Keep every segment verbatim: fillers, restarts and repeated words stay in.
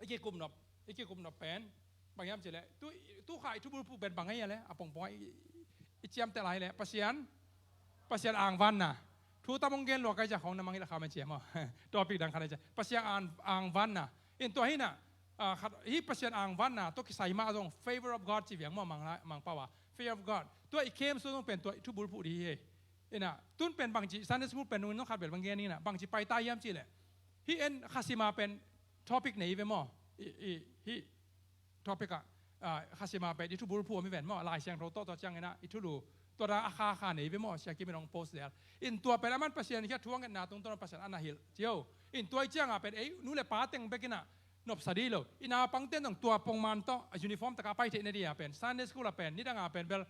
I kikum nop, i kikum nop pen bang hiam cih leh, tu, tu kha i thubulphuh pen bang ahi a leh, a pongpong a i, i, i ciamteh lai leh, Pasian, Pasian angvanna. Thu tam hong gen lua ka hih ciang khawng na mangngilh kha mah ci e maw. Topic dang khat na ci e. Pasian ang, angvanna. In tua hi na, ah, khat, hih Pasian angvanna tawh kisai mah zong, favor of God ci viang maw, Mang lai, Mang pau a. Favor of God. Tua i kem sung zong pen tua i thubulphuh ding hi. In a, tun pen bangci, Sunday school pen nung in zong khat bel bang gen in a, bangci pai ta hiam cih leh, hih en Khazima pen topic nei ve maw. I, i, hih topic ah, ah, Khazima pen i thubulphuh om hi ven maw, Lai Siangtho tawh, tua ciangin ah i thulu, tua dan a kha kha nei ve maw, Sia Kim in hong post zel. In tua pen aman Pasian kiang thu a ngetna tungtawn Pasian a na hilh ci o. In tua i ciang a pen ei nu le pa teng bek in ah nopsa ding lo. I naupangte zong tua pongman tawh a uniform tak a pai theih nading a pen, Sunday school a pen, nidang a pen bel,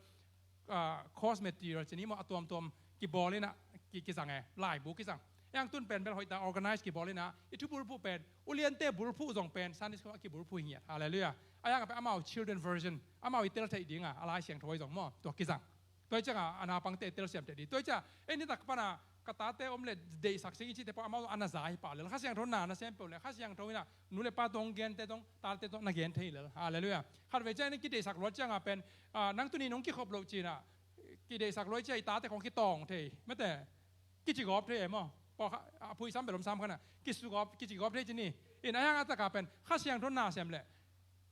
ah, course material ci ni maw, a tuamtuam kibawl in ah, ki, kizang e, laibu kizang. Ahi hang tun pen bel hoih ta organize kibawl in ah, i thubulphuh pen, uliante bulphuh zong pen, Sunday school a kibulphuh hi ngiat. Halleluiah. Ahi hang a pen amau children version, amau i tel theih ding a, a Lai Siangtho ahi zong maw, tua kizang. Tua hi ciang a, a naupangte i telsiam theih ding. Tua hi ciang, ei nitak pan a, ka tate om leh deihsak seng i cihte peuh amau a na za hi pah lel. Kha Siangtho na na sem peuh leh, Kha Siangtho in ah, nu le pa tawh hong gente tawh, tate tawh na gen thei lel. Halleluiah. Khatvei ciang in kideihsak luat ciang a pen, ah, nang tuni nong kikhop loh ci in ah, kideihsak luat ciang i tate khawng kitawng thei. Mate, kicigawp thei e maw. Pawlkhat, a phuisam bel om sam khan a, kisugawp, kicigawp thei ci ni. In ahi hang a tak a pen, Kha Siangtho na sem leh,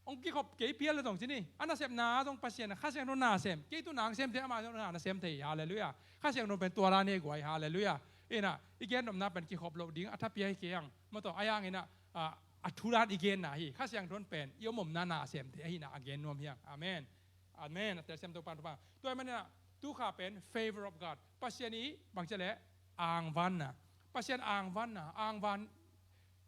hong kikhop kei phial leh zong ci ni. A nasepna zong Pasian, Kha Siangtho na sem. Kei tu nang sem thei, amah zong na sem thei. Halleluiah. Kha Siangtho pen tua dan hi guai. Halleluiah. In ah, i gen nopna pen kikhop loh ding a tha pia hi kei hang. Maw tua, ahi hang in ah, a, a thu dan i genna hi. Kha Siangtho pen i om omna na sem thei ahi na a gen nuam hi hang. Amen. Amen. A telsiam Topa, Topa. Tua ahih manin ah, tu kha pen favor of God. Pasian i bangci leh angvanna. Pasian angvanna, angvan,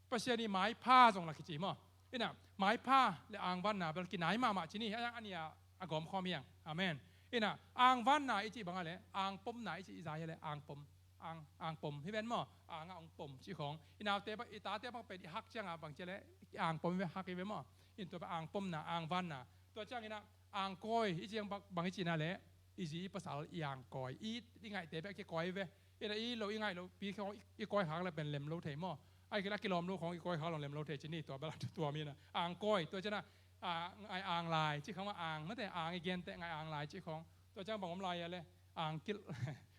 Pasian i maipha zong lah kici maw. In ah, maipha leh angvanna bel kinai mahmah ci ni, ahi hang a nih a gawm khawm hi hang. Amen. In ah, angvanna i cih bang a leh, angpomna i cih i za hi a leh, angpom. Ang, angpom hi ven maw. Ang a hong pom cih khawng. I naute bang, i tate bang pen i hak ciang a bangci leh, angpom hi ve, hak hi ve maw. In tua bang angpomna, angvanna. Tua ciang in ah, angkawi i cih bang, bang i cihna leh, i zi i pasal i angkawi. I, i ngaihte bek a kikawi ve. In ah i lo, i ngaih loh pi khawng i, i kawi khak leh pen lem lo thei maw. Ahih kei leh a kilawm lo khawng i kawi khak lo lem lo thei ci ni, tua bel a tuam in ah. Angkawi, tua ciang a, a, ngai ang lai, cih khawng a ang, mate ang i genteh ngai ang lai cih khawng. Tua ciang bang om lai a leh, angkilh.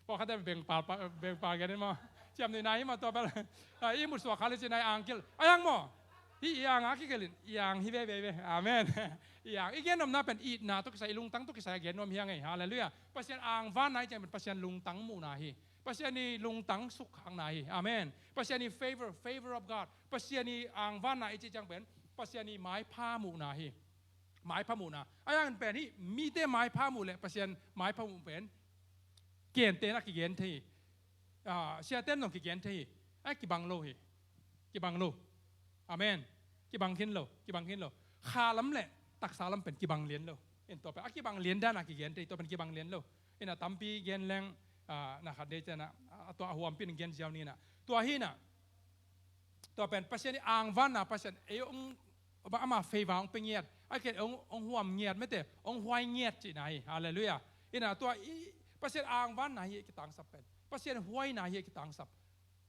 Pawlkhatte bengpal, pa, bengpal gen in maw. Ciamnuihna hi maw tua bel. A, i mutsuak kha leh ci nai angkilh. Ahi hang maw. Hih i ang a kigelh in, i ang hi veve ve. Amen. I ang, i gen nopna pen itna tawh kisai, i lungtang tawh kisai a gen nuam hi hang ei. Halleluiah. Pasian angvanna i cih pen Pasian lungtang muhna hi. Pasian i lungtang sukkhakna hi. Amen. Pasian i favor, favor of God. Pasian i angvanna i cih ciang pen, Pasian i maipha muhna hi. Maipha muhna. Ahi hang pen hih, mite maipha muh leh Pasian maipha muh pen, kente in ah kigen thei hi. Ah, siate in zong kigen thei hi. A kibang lo hi. Kibang lo. Amen. Kibang khin lo, kibang khin lo. Kha lam leh taksa lam pen kibang lian lo. In tua pen, a kibang lian dan a kigen thei, tua pen kibang lian lo. In ah tampi gen leng, ah, na khat dei ciang a, a tua a huampi in gen ziau ni in ah. Tua hi in ah. Tua pen Pasian i angvanna, Pasian ei hong, ama favor hong pia ngiat. Ahih kei leh hong, hong huam ngiat, mate, hong huai ngiat cihna hi. Halleluiah. In ah tua i, Pasian angvanna hi kitangsap pen. Pasian huaina hi kitangsap.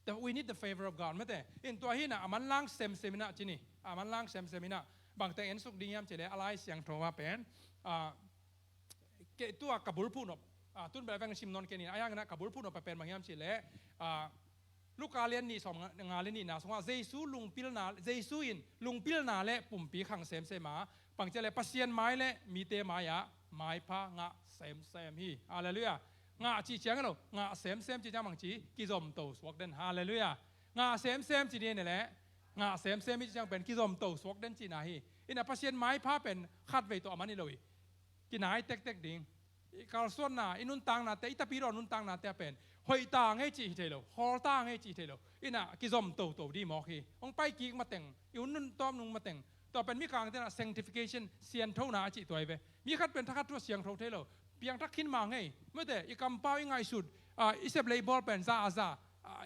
The, we need the favor of God, mate. In tua hi in ah, a manlang semsem in ah ci ni. A manlang semsem in ah. Bangteng ensuk ding hiam cih leh, a Lai Siangtho ah pen, ah, kei tua ka bulphuh nop. Ah, tun bel a veng sim nawn kei ni. Ahi hang in ah ka bulphuh nop a pen bang hiam cih leh, ah, Luka lian nih sawm nga, nga le nihna sungah Jesu lungpilna, Jesu in lungpilna leh pumpi khang semsem a, bangci leh Pasian mai leh mite mai-ah maipha ngah semsem hi. Halleluiah. Ngah cih ciang lo, ngah semsem cih ciang bangci, kizomto suak den. Halleluiah. Ngah semsem cih ni leh, ngah semsem i cih ciang pen kizomto suak den cihna hi. In ah Pasian maipha pen khatvei tawh a man hi lo hi. Kinai tektek ding. I kalsuanna, i nuntaknate, i tapidaw nuntaknate a pen hoih ta ngei cih hi thei lo, hawl ta ngei cih hi thei lo. In ah kizom toto ding mawk hi. Hong pai kik mateng, i hun nun tawm nung mateng, tua pen Mikangte in ah sanctification, sianthona a cih tua hi ve. Mi khat pen thakhat thu a siangtho thei lo, piangthak khin mah ngei. Mate, i kampau i ngaihsut, ah, i sep leh i bawl pen za a za, ah,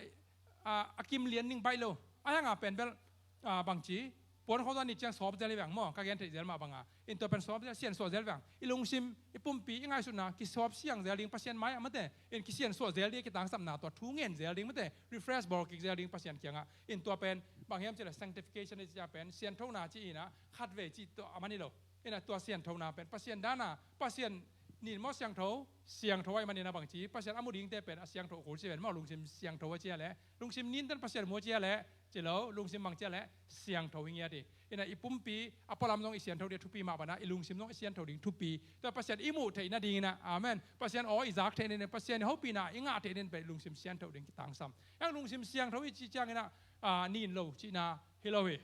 ah, a kim lian ding baih lo. Ahi hang a pen bel, ah, bangci, puan khawng tawh a nit ciang sawp zel hi veng maw, ka gen theih zel mah bang a. In tua pen sawp zel, siansuah zel veng. I lungsim, i pumpi, i ngaihsutna kisawp siang zel ding Pasian mai-ah mate. In kisiansuah zel ding, kitangsapna tua thu ngen zel ding mate. Refresh bawl kik zel ding Pasian kiangah. In tua pen Bang hiam cih leh sanctification i cih ciang pen sianthona cih inah khatvei cih tawh a man hi lo. Inah tua sianthona pen Pasian dan a, Pasian nin maw siangtho, siangtho ahih manin a bang ci, Pasian a mu dingte pen a siangtho kul ci pen maw, lungsim siangtho a ci a leh, lungsim ninten Pasian mu a ci a leh, ci lo, lungsim bang ci a leh siangtho hi ngiat hi. Inah i pumpi a pualam zong i siantho ding a thupi mah bana, i lungsim zong i siantho ding thupi. Tua Pasian i muh theih nading inah, amen, Pasian aw i zak theih nading, Pasian i hopihna i ngah theih nading pen i lungsim siantho ding kitangsam. Hang lungsim siangtho i cih ciang inah, ah, nin lo cihna hi lo hi.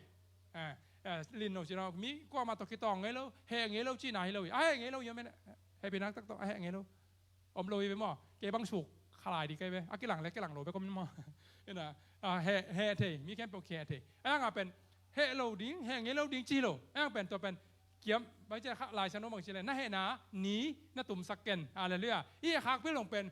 Eh, eh, nin lo cihna, mi kuamah tawh kitawng ngei lo, heh ngei lo cihna hi lo hi. A heh ngei lo hi, amen. Hehpihna tak tawh a heh ngei lo om lo hi ve maw? Kei bang suk khalai ding kei ve. A kilang le kilang lo bek om maw? Inah, ah, heh, heh thei, mi khempeuh heh thei. A hang a pen heh lo ding, heh ngei lo ding ci lo. A hang pen tua pen kiam, bang ci kha, Lai Siangtho bang ci le, na hehna ni na tumsak ken. Halleluiah. I heh khak pil long pen,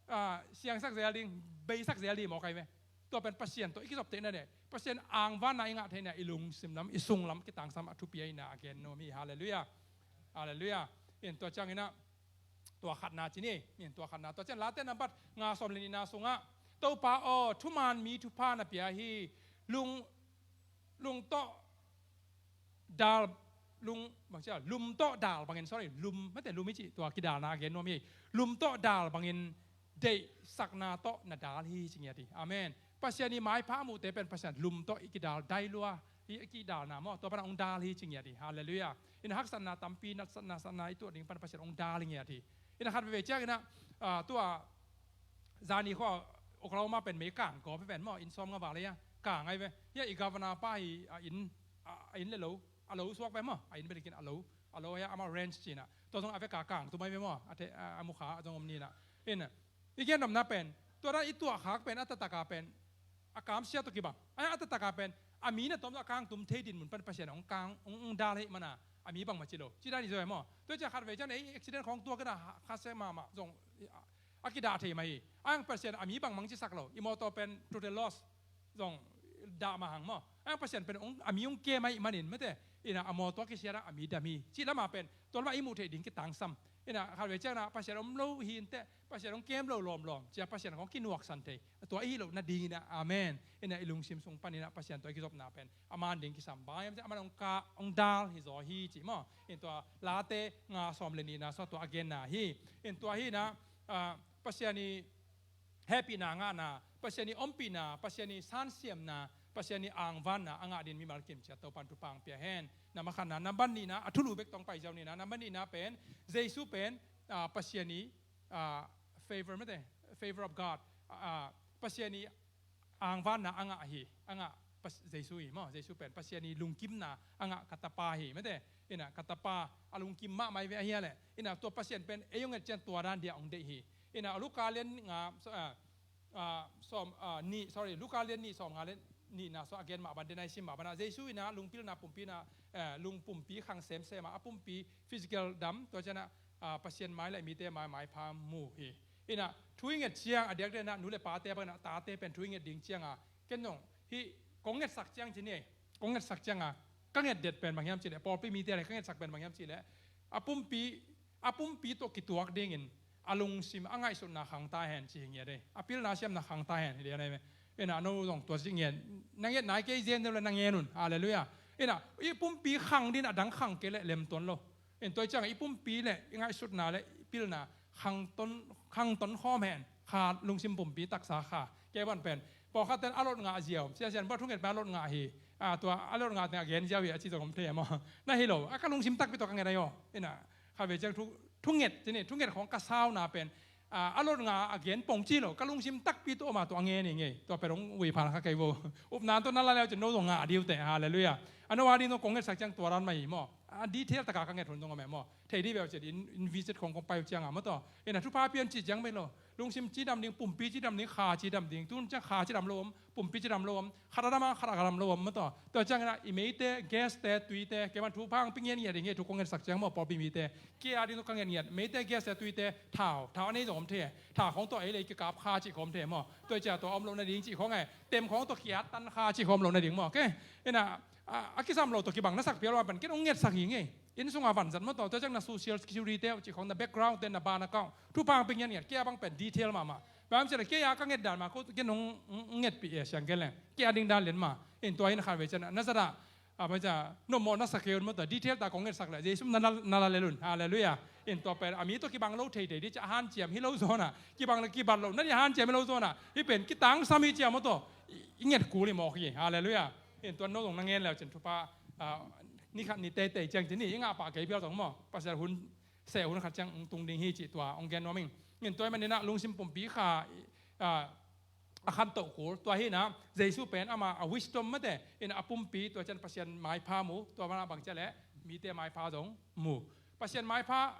ah, siangsak zel ding, beisak zel ding maw kai ve. Tua pen Pasian tawh i kizop theihna ding, Pasian angvanna i ngah theihna, i lungsim lam, i sung lam kitangsam a thupi ahihna a gen nuam hi. Halleluiah. Halleluiah. In tua ciang inah tua khatna ci ni, in tua khatna, tua ciang Late nambat nga sawm le nihna sungah, Topa aw, thuman mi thupha na pia hi, lung, lung tawh dal, lung, bang ci a, lum tawh dal bangin, sorry, lum, mate lum i cih, tua kidalna a gen nuam hi, lum tawh dal bangin deihsakna tawh na dal hi ci ngiat hi. Amen. Pasian i maipha a muhte pen Pasian lum tawh i kidal, dai lua i kidalna maw, tua pana hong dal hi ci ngiat hi. Halleluiah. Inah haksatna tampi, natsatna, satna i tuah ding pana Pasian hong dal hi ngiat hi. Inah khat veve ciang inah, ah, tua zani khua Oklahoma pen mei kang kawp hi pen maw, inn sawm nga val hi a, kang ahi ve. Hia i governor pa hi a inn, a, a inn le lo, a lo suak pen maw, a inn belikin a lo, a lo hia amau ranch cina. Tua zong a veka kang tum ahi ve maw, a, te, a, a mukha a zong om nina. Inah i gen nopna pen, tua dan i tuahkhak pen a taktaka pen a kamsia tawh kibang. A, a taktaka pen a mi na tawm a kang tum thei din mun pan Pasian hong kang, hong, hong dal hi mana, a mi bangmah ci lo. Ci dan i zoi maw. Tua cia khat vei cian ei accident khawng tuak ina khasia mahmah zong a, a kidah thei mah hi. A hang Pasian a mi bangmah hong cisak lo. I mawtaw pen total loss zong dah mah hang maw. A hang Pasian pen hong, a mi hong kem ahih manin mate. Ina a mawtaw kisiat a, a mi dam hi. Cih lamah pen tua lamah i muh theih ding kitangsam. Ina khat vei ciangna Pasian om lo hi inteh, Pasian hong kem lo lawmlawm cia Pasian hong kinuaksan thei. Tua i hih loh nadingina, amen. Ina i lungsim sung paninah Pasian tua i kizopna pen a man ding kisam. Bang hiam ciah a man hong ka, hong dal hi zaw hi cih maw. In tua Late nga sawm le nihna sua tua a genna hi. In tua hinah, ah, Pasian i hehpihna ngahna, Pasian i ompihna, Pasian i sansiamna, Pasian i angvanna a ngah din mimal kimciat Topan thupha hong pia hen. Nambat khatna, nambat nihna, a thulu bek tawh hong paiziau nihna, nambat nihna pen Jesu pen, ah, Pasian i, ah, favor mate, favor of God, ah, Pasian i angvanna a ngah hi, a ngah Pas-, Jesu hi maw, Jesu pen Pasian i lungkimna a ngah ka tapa hi mate. Ina ka tapa a lungkim mahmah hi ve ahi a leh. Ina tua Pasian pen ei hong et cian tua dan dia hong deih hi. Ina Luka lian nga, so, ah, ah, sawm, ah, nih, sorry, Luka lian nih sawm nga le nihna sua a gen mah ban, den a i sim mah ban ah, Jesu ina lungpilna pumpi ina, eh, lungpumpi khang semsem ah, a pumpi physical dam, tua cianah, ah, Pasian mai le mite mai maipha mu hi. Ina thu i nget ciang a diakdiak ina nu le pate bang ina tate pen thu i nget ding cianga ken zong hih kong ngetsak ciang ci ni, kong ngetsak cianga ka nget det pen bang hiam cih leh, pawlpi mite le ka ngetsak pen bang hiam cih leh, a pumpi, a pumpi tawh kituak dingin a lungsim a ngaihsutna khangta hen ci hi ngiat ei. A pilna siamna khangta hen hi lian ei ve. Ina a no zong tua ci ngiat, na nget nai kei zen deuh le na ngen un. Halleluiah. Ina i pumpi khang din a dang khang kei le lemtuan lo. In tua i ciang i pumpi le i ngaihsutna le i pilna khangton, khangton khawm hen. Kha lungsim pumpi taksa kha. Kei ban pen pawlkhat ten a lot ngah ziau. Siasian bawh thunget pen a lot ngah hi. A, tua a lot ngah teng a gen ziau hi a ci zong om thei a maw. Na hi lo. A ka lungsim takpi tawh ka nget a hi aw. Ina kha ve ciang thu, thunget, ci ni, thunget khawng ka sauna pen, a, a lot ngah a gen pong ci lo. Ka lungsim takpi tawh om a tua a ngen hi ngei. Tua pen hong ui phan kha kei vo. Upna tawh na la leu cin no zong ngah diu teh. Halleluiah. A no a ding no kong ngetsak ciang tua dan mah hi maw. A detail taka ka nget hun zong om e maw. Thei dih veu ciat in, in visit khawng kong pai uh cianga maw taw. Ina thupha pian ci ciang mei lo. Lungsim cidam ding, pumpi cidam ding, kha cidam ding. Tun ciang kha cidam lo om, pumpi cidam lo om, khat a dam a, khat a dam lo om maw taw. Tua ciang ina i meite, gas te, tui te, kei man thupha hong pi ngiat ngiat ding hi thu kong ngetsak ciang maw pawlpi mite. Kei a ding tawh ka nget ngiat, meite, gas te, tui te, thau, thau a nei zong om thei. Thau khawng tawh ei lei kikap kha cih khawng om thei maw. Tua cia tua om lo nading cih khawng e. Tem khawng tawh kiat tan kha cih khawng om lo nading maw. Kei, ina, a, a kisam lo tawh kibang na sak pial ua pen ken hong ngetsak hi ngei. Inn sunga vanzat maw taw, tua ciang na social security te uh cih khawng, na background te, na bank account. Thupha hong pi ngiat ngiat, kei a bang pen detail mahmah. Bang ci le kei a ka nget dan mah ko kei nong ngetpih e siang kei le kei a ding dan lian mah. In tua in khan ve cian na zat ah a bai ca no mo na sa kei un maw tua detail ta kong ngetsak le Jesu na na la lel un. Halleluiah. In tua pen a mi tua kibang lo thei thei di ca hanciam hi lo zawn ah kibang lo kibat lo na di hanciam hi lo zawn ah hi pen kitangsam hi ciam maw tua i nget kul hi mawk hi. Halleluiah. In tua no zong na ngen leu cin thupha ni khat ni teitei ciang cin ni i ngah pah kei phial zong maw Pasian hun seh hun khat ciang tung ding hi cih tua ong gen nuam ing. In tua i maninah lungsim pumpi kha a khantoh kul tua hinah Jesu pen ama a wisdom mate in a pumpi tua cian Pasian maipha mu tua mana bang cia leh mite maipha zong mu. Pasian maipha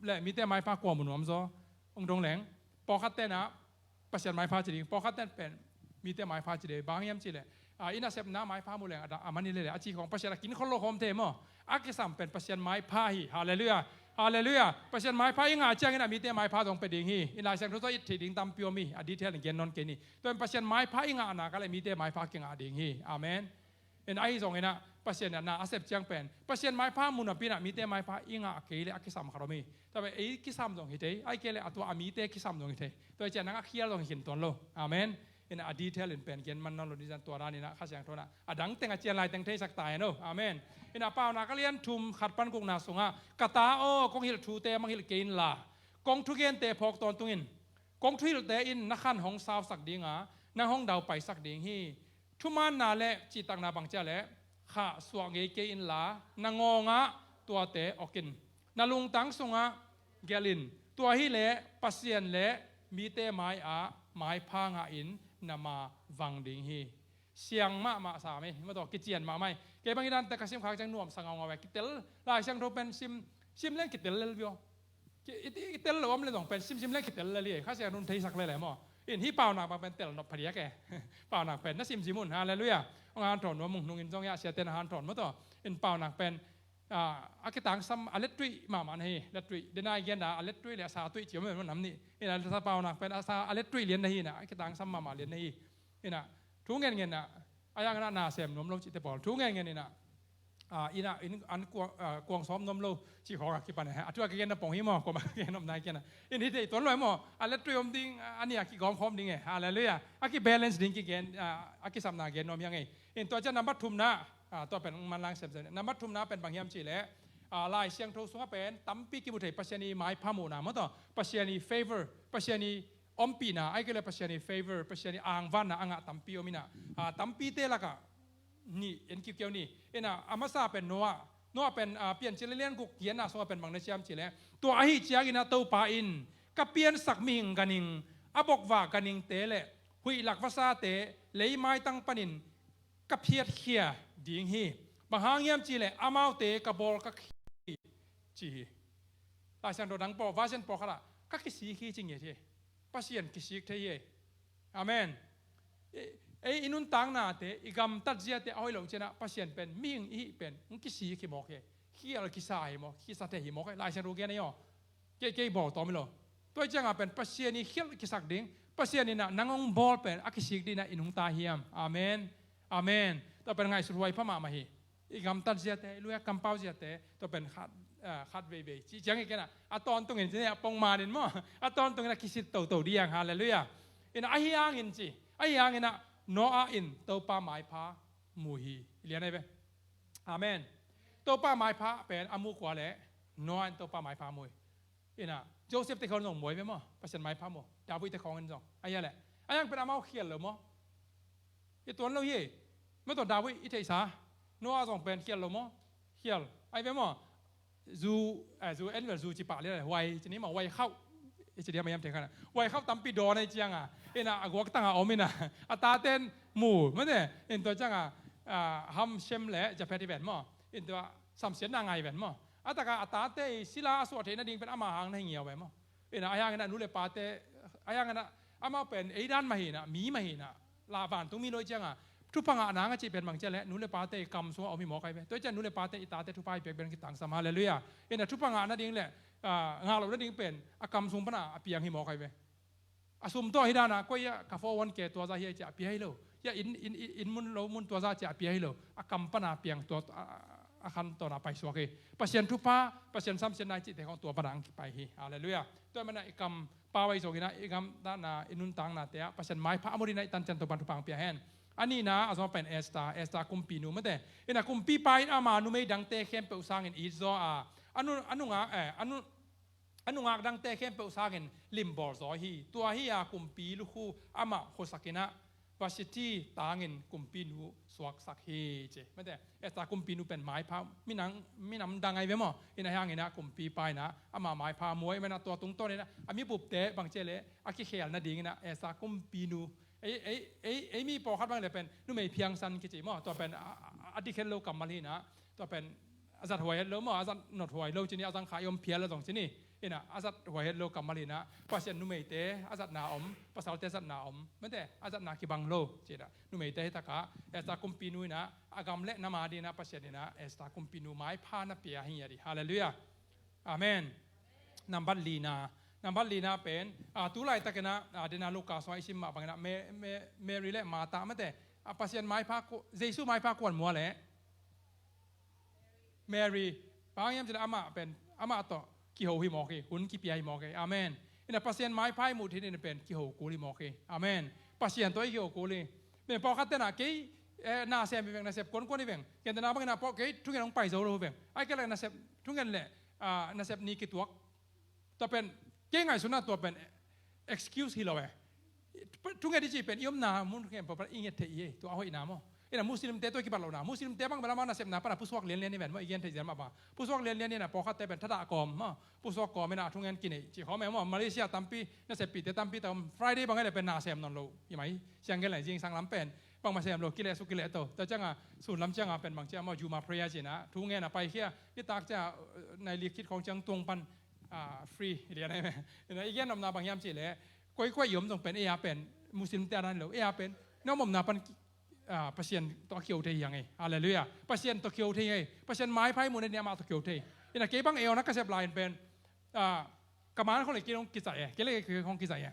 le mite maipha kua mu nuam zaw ong dong leng pawlkhat tenah Pasian maipha ci ding pawlkhat ten pen mite maipha ci ding bang hiam ci leh a i nasepna maipha mu leng a mani lele a ci khong Pasian a kin khol lo khawm thei maw? A kisam pen Pasian maipha hi. Halleluiah. Halleluiah. Pasian maipha i ngah ciangin a mite maipha zong pe ding hi. I Lai Siangtho tawh it theih ding tampi om hi. A detail in gen nawn kei ni. Tua in Pasian maipha i ngahna ka le mite maipha kingah ding hi. Amen. In ahi zonginah Pasian na a sep ciang pen Pasian maipha mu napinah mite maipha i ngah kei le a kisam khat om hi. Tua pen ei kisam zong hi thei ai kei le a tua a mite kisam zong hi thei. Tua i cian nang a khial zong hi khin tuan lo. Amen. Ina a detail in pen gen man nawn lo ni zan tua dan ina Kha Siangtho na a dang teng a cian lai teng theisak ta hen o. Amen. Ina Paunak a lian thum khat pan gukna sungah ka ta aw kong hilh thute mangngilh kei inla kong thugente phawk tawntungin kong thuhilhte in na khan hong sausak dinga nang hong daupaisak ding hi. Thumaanna le cihtakna bang cia le khah suah ngei kei inla na ngawngah tuate awkin na lungtang sungah gelhin tua hileh Pasian le mite mai-ah maipha ngahin na ma vang ding hi. Siang mahmah sa mei mataw kician mahmah hi. Kei bang i dante ka sim khak ciang nuamsa ngaungau e kitel Lai Siangtho pen sim sim leng kitel lel vio. Kitel lo om le zong pen simsim leng kitel lel hi. Kha Siangtho in theisak lele maw? In hi Paunak bang pen tel nop phadiak e. Paunak pen na simsim un. Halleluiah. Hong hanthawn nuam ung nungin zong ia siate na hanthawn maw taw in Paunak pen a kitangsam a lettuih mahmah na hi. Lettuih denai gen a lettuih le a sa tuih ciom e maw nam nih. In a sa Paunak pen a sa a lettuih lian na hi na a kitangsam mahmah lian na hi. Ina thu ngenngen a a yang na na sem nuam lo cihte pawl thu ngenngen ina a ina in an kuang sawm nuam lo cih khawng a kipan a a thu a kigen na pong hi maw kuama kigen om nai kian a in hi thei tuan lo hi maw? A lettuih om ding a ni a kigawm khawm ding e. Halleluiah. A kibalance ding kigen a kisapna gen nuam hiang e. In tua cian number thumna tua pen manlang semsem number thumna pen bang hiam cih leh Lai Siangtho sungah pen tampi kimu thei Pasian i maipha muhna maw taw Pasian i favor Pasian i ompihna ai kei le Pasian i favor Pasian i angvanna a ngah tampi om ina tampite lakah nih en kiukiau ni. Ina a masa pen Noah Noah pen Piancil lian guk gianna sungah pen bang na ciam cih leh tua ahi ciangin a Topa in ka piansak mihing ganhing a bokvak ganhingte le huihlak vasate leimaitang panin ka phiatkhia ding hi. Bang hang hiam cih leh amaute ka bawl ka khi ci hi. Lai Siangtho dang pawl version pawlkhatah ka kisik hi ci ngiat hi. Pasian kisik thei hi. Amen. Ei i nuntaknate i gamtat ziate a hoih loh cianah Pasian pen mihing i hih pen hong kisik hi mawk hi. Khial kisa hi mawk kisa thei hi mawk hi Lai Siangtho gen ahi aw. Kei kei bawl tawm hi lo. Tua i ciangah pen Pasian i khialh kisak ding Pasian inah nang hong bawl pen a kisik dinah i nungta hiam? Amen. Amen. Tua pen ngaihsut huai pha mahmah hi. I gamtat ziate i luia kampau ziate tua pen khat khat veivei cih ciang i kenah a tawntungin cih a pongmanin maw a tawntungin a kisit toto diang. Halleluiah. Inah ahi hangin ci ahi hanginah Noah in Topa maipha mu hi. I lian ahi ve. Amen. Topa maipha pen a mu kua le Noah in Topa maipha mu hi. Ina Joseph te khawng zong muai ve maw Pasian maipha maw David te khawng in zong a hia leh a yang pen amau khial lo maw? I tuan lo hi. Maw taw David i theihsa Noah zong pen khial lo maw? Khial ai ve maw? Zu eh, zu en vel zu ci pah lian huai ci ni maw huai khauh. I ci diam a yam thei khana huai khauh tampi dawn ai cianga ina a guak tanga om ina a taten mu mate in tua cianga Ham Shem le Japhet i ven maw? In tua samsiatna ngai ven maw? A taka a tate i sila a suah theih nading pen ama hang na hi ngiau ve maw? Ina a hiangin a nu le pate a hiangin a amau pen ei dan mah hina mi mah hina la vantung mi lo i cianga thupha ngah nang a cih pen bang cia le nu le pate i kam sungah om hi mawk ai ve. Tua i cian nu le pate i tate thupha i piak ben kitangsam. Halleluiah. Ina thupha ngah nading le ngah loh nading pen a kam sung pana a piang hi mawk ai ve. A sum tawh hi dana koi ah ka four one k tua za hi ai ciah a pia hi lo. Hiah inn mun lo mun tua za ciah a pia hi lo. A kam pana piang tua a khan tawna paisuak hi. Pasian thupha, Pasian samsiatna i cihte khong tua pana ang kipai hi. Halleluiah. Tua mana i kam pau a i zongina, i gamtatna, i nuntaknate ah Pasian maipha a mut ina i tancian Topan thupha ang pia hen. A nihna a zong pen Esther, Esther kumpinu mate. Ina kumpipa in ama numei dangte khempeuh sangin it zaw a, a nu, a nungak, eh, a nu, a nungak dangte khempeuh sangin limbawl zaw hi. Tua hi a kumpi lukhu amah khuasak ina Vashti tangin kumpinu suaksak hi ci. Mate, Esther kumpinu pen maipha, minam, minam dang ai ve maw. Ina hiang ina kumpipa ina ama maipha muai mana tua tungtawn ina a mibupte bang ci le a kikhel nading ina Esther kumpinu ei, ei, ei, ei mi pawlkhat bang le pen numei phiangsan kici maw. Tua pen a, a, a dik het lo kammal hi ina. Tua pen a zat huai het lo maw, a zat not huai lo ci ni, a zang kha i om phial a zong ci ni. Ina a zat huai het lo kammal ina, Pasian numeite a zatna om, pasalte zatna om, mate a zatna kibang lo ci ina. Numeite hi taka Esther kumpinu ina a gam le nam a ding ina Pasian ina Esther kumpinu maipha na pia hi a di. Halleluiah. Amen. Nambat lina, nambat lina pen a, tu laitak ina a, dena Luka sungah i sim mah bang ina Me, Me, Mary le Martha mate a, Pasian maipha ku, Jesu maipha kuan mua le Mary, bang hiam ci le amah pen, amah tawh kiho hi mawk hi, hun kipia hi mawk hi. Amen. Ina Pasian maipha i muh theih ina pen kiho kul hi mawk hi. Amen. Pasian tawh i kiho kul hi. Pen pawlkhat tena kei, eh, nasem hi veng, nasep kuankuan hi veng. Ken tena bang ina pawh kei thungen hong pai zo lo hi veng. Ai kei le nasep, thungen le, ah, nasep ni kituak. Tua pen, kei ngaihsutna tua pen excuse hi lo e. Thunget i cih pen i omna mun khempeuh pan i nget theih hi, tua a hoihna maw. Ina Muslimte tua i kibat lohna, Muslimte bang bel amau nasepna pana pusuak lianlian i ven maw, i gen theih zian mah bang. Pusuak lianlian ina pawlkhatte pen thada kawm maw, pusuak kawm ina a thungen kinei cih khawm e maw. Malaysia tampi, naseppihte tampi ta om, Friday bang e le pen nasem nawn lo hi mai. Siang gen lai zingsang lam pen bangmah sem lo, kileh suk kileh to. Tua cianga sun lam cianga pen bang ciang maw, Juma prayer cina thungen a paikhia, nitak cianga, eh, nai lik khit khawng ciang tuang pan ah, free lian ahi ve. Ina i gen nopna bang hiam cih leh, koikoi i om zong pen, ei a pen Muslimte a dan lo, ei a pen na om omna pan, ah, Pasian tawh a kio thei hi hang ei. Halleluiah. Pasian tawh kio thei hi. Pasian maipha i muh nading amah tawh kio thei. Ina kei bang ei awna ka sep lai in pen, ah, ka man khong le kei hong kizai e, kei le kei hong kizai e.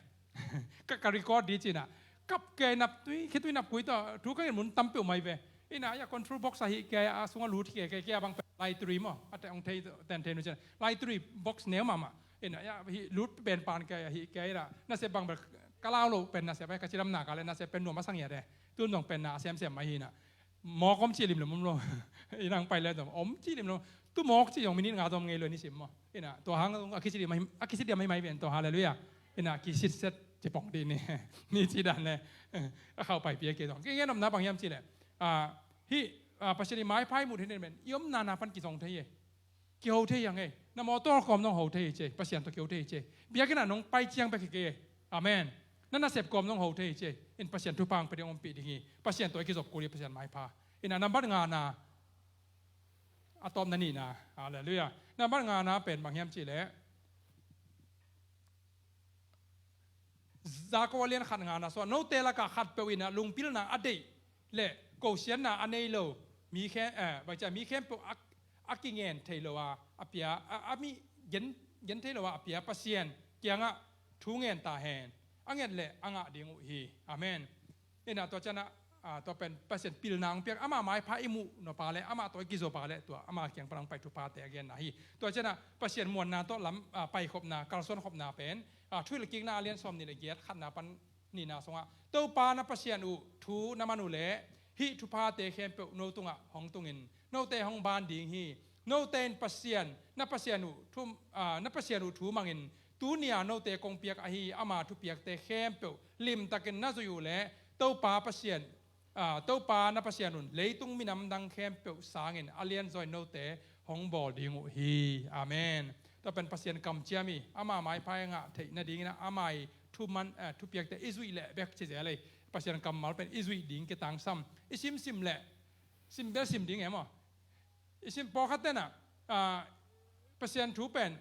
Ka, ka record di cina. Kap kei nap tui, khitui nap kui tawh thu ka ngen mun tam peuh mai ve. Ina a control box ahi kei, a sunga lut kei, kei, kei a bang pen lai three maw. A te ong thei, ten thei nu cina. Lai three box neu mahmah. Ina a hi lut pen pan kei, ahi kei la. Nasep bang bel ka lau lo pen nasep, ka cidamna ka le nasep pen nuam a sang ia de. Tun zong pen na a semsem mai hi ina. Mawk om ci lim lom om lo. Ina ang pai le zong om ci lim lom. Tu mawk ci zong minit nga zong ngei lo ni sim maw. Ina tua hang a kisidiam mai, a kisidiam mai mai ven to, halleluiah. Ina kisitset ci pong di ni. Ni ci dan le. A khau pai pia ke zong. Kei ngen omna bang hiam ci le. Ah, hi, ah, Pasian i maipha i muh theih nading pen i omna na pan kizong thei e. Kiho thei hi hang e. Na mawtaw kawm nong ho thei hi ci e. Pasian tawh kiho thei hi ci e. Biakinn ah nong pai ciang bek hi kei e. Amen. Na nasep kawm nong ho thei hi ci e. In Pasian thupha ang pia ding ompih ding hi. Pasian tawh i kizop kul hi, Pasian maipha. Ina nambat ngana, a tawpna nihna. Halleluiah. Nambat ngana pen bang hiam cih leh, Jakob a lian khat ngana sungah, note lakah khatpeuh ina lungpilna a deih le kosiatna a nei lo mi khe, eh, bang cia mi khempeuh a, a kingen thei lo a, a pia, a, a mi gen, gen thei lo a, a pia Pasian kiangah thu ngen ta hen. A nget le a ngah ding uh hi. Amen. Ina tua ciana, ah, tua pen Pasian pilna ang piak, ama maipha i muh nop a le, ama tawh i kizo pa le, tua ama kiang pan ang pai thuphate a genna hi. Tua ciana Pasian muanna tawh lam, ah, paikhopna, kalsuankhopna pen, ah, Thuhilhkikna a lian sawm nih le giat khatna pan nihna sungah, Topa na Pasian uh thu na man uh le hih thuphate khempeuh no tungah hong tungin note hong ban ding hi. Note in Pasian, na Pasian uh thu, ah, na Pasian uh thu mangin, tunia note kong piak ahi ama thupiakte khempeuh limtakin na zuih uh le Topa Pasian, ah, Topa na Pasian un leitung minam dang khempeuh sangin a lianzaw in note hong bawl ding uh hi. Amen. Tua pen Pasian kamciam hi. Ama maipha i ngah theih nadingin ama i thuman, eh, thupiakte i zuih leh bek ci zel ei. Pasian kammal pen i zuih ding kitangsam. I simsim leh, sim bel sim ding e maw. I sim pawlkhat tena, ah, Pasian thu pen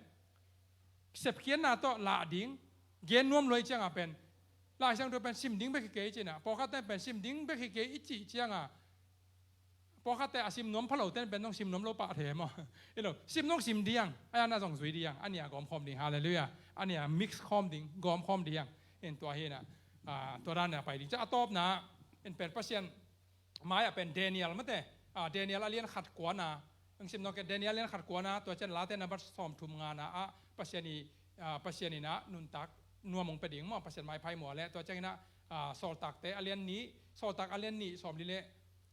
sepkhiatna tawh lah ding, gen nuam luai cianga pen, Lai Siangtho pen sim ding bek hi kei cina, pawlkhat ten pen sim ding bek hi kei i cih cianga, pawlkhatte a sim nuam phalo ten pen nong sim nuam lo pah thei maw. I lo, sim nong sim diang, a na zong zui diang, a nia gawmkhawm ding, halleluiah, a nia mix khawm ding, gawmkhawm diang, in tua hina, ah, tua dan na pai ding. Cia a tawpna, in pen Pasian, mai a pen Daniel mate, ah, Daniel a lian khat kuana, Hong sim nawn kei, Daniel lian khat kuana, tua ciang Late number sawmthum ngana ah Pasian i, ah, Pasian in ah nuntak nuam hong pia ding maw, Pasian maipha i muh a leh, tua ciangin ah, ah, Sawltakte a lian nih, Sawltak a lian nih sawmli le,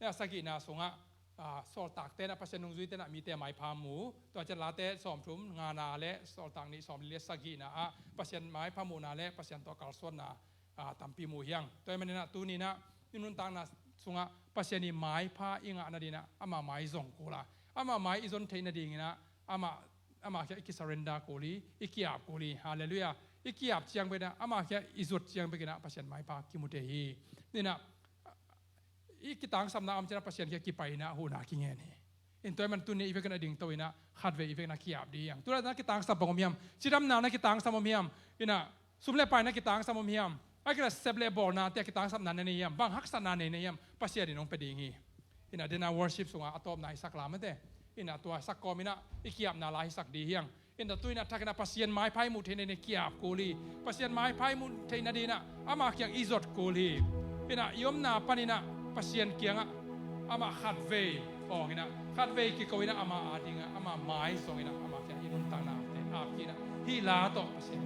eh, sagihna sungah, ah, Sawltakte in ah Pasian nungzuite in ah mite maipha mu, tua ciang Late sawmthum ngana le Sawltak nih sawmli le sagihna ah Pasian maipha muhna le Pasian tawh kalsuanna, ah, tampi mu hi hang. Tua ahih manin ah tuni in ah i nuntakna sungah Pasian i maipha i ngah nadingin ah ama mai zong kul a, ama mai i zon theih nadingin ah ama, ama kiang i kisurrender kul hi, i ki-ap kul hi. Halleluiah. I ki-ap ciang bek in ah, ama kiang i zut ciang bek in ah Pasian maipha kimu thei hi. Ni in ah i kitangsapna om ciangin ah Pasian kiang kipai in ah huhna kingen hi. In tua ahih manin tuni i vekin a dingto in ah khatvei i vekin ah ki-ap ding hi hang. Tu-in ah na kitangsap bang om hiam? Cidamna na kitangsap om hiam? In ah sum le pai na kitangsap om hiam? Ahih kei leh sep le bawlnate a kitangsapna na nei hiam? Bang haksatna nei na hiam? Pasian in hong pia ding hi. In ah dena worship sungah a tawpna i sak lam ate. In ah tua sak kawm in ah i ki-apna la i sak ding hi hang. In ah tu-in ah thakin ah Pasian maipha i muh theih nadingin ah ki-ap kul hi. Pasian maipha i muh theih nadingin ah ama kiang i zot kul hi. In ah i omna panin ah Pasian kiangah amah khatvei awng in ah, khatvei kiko in ah ama adingin ah ama mai zong in ah ama kiang i nuntaknate ap kik in ah hih la tawh Pasian